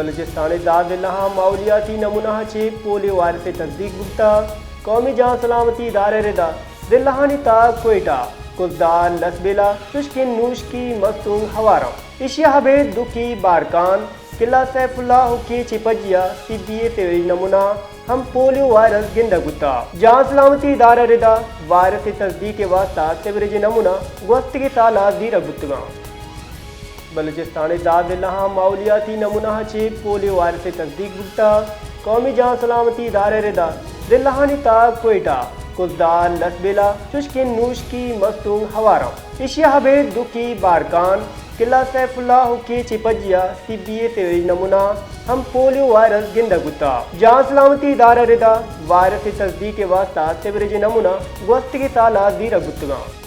بلوچستان ءِ دہ ضلعاں ماحولیاتی نمونہ ءَ چہ پولیو وائرس ءِ تصدیق بوتگ۔ قومی جان سلامتی ادارہ ءِ ردا ضلعانی تہا کوئٹہ، کزدار، لسبیلہ، چشکن نوشکی، مستونگ، ہوارم، ایشی ءَ ابید دکی، بارکان، قلعہ سیف اللہ ءُ کیچ پجیا سی بی اے سیوریج نمونہ ہم پولیو وائرس گندگ بوتگ۔ جان سلامتی ادارہ ءِ ردا وائرس ءِ تصدیق ءِ واستہ سیوریج نمونہ گوستگیں سال ءَ زیرگ بوتگاں۔ بلوچستان ءِ دہ ضلعاں ماحولیاتی نمونہ ءَ چہ پولیو وائرس ءِ تصدیق بوتگ۔ قومی جان سلامتی ادارہ ءِ ردا ضلعانی تہا کوئٹہ، کزدار، لسبیلہ، چشکن نوشکی، مستونگ، ہوارم، ایشی ءَ ابید دکی، بارکان، قلعہ سیف اللہ ءُ کیچ پجیا سی بی اے سیوریج نمونہ ہم پولیو وائرس گندگ بوتگ۔ جان سلامتی ادارہ ءِ ردا وائرس ءِ تصدیق ءِ واستہ سیوریج نمونہ گوستگیں سال ءَ زیرگ بوتگاں۔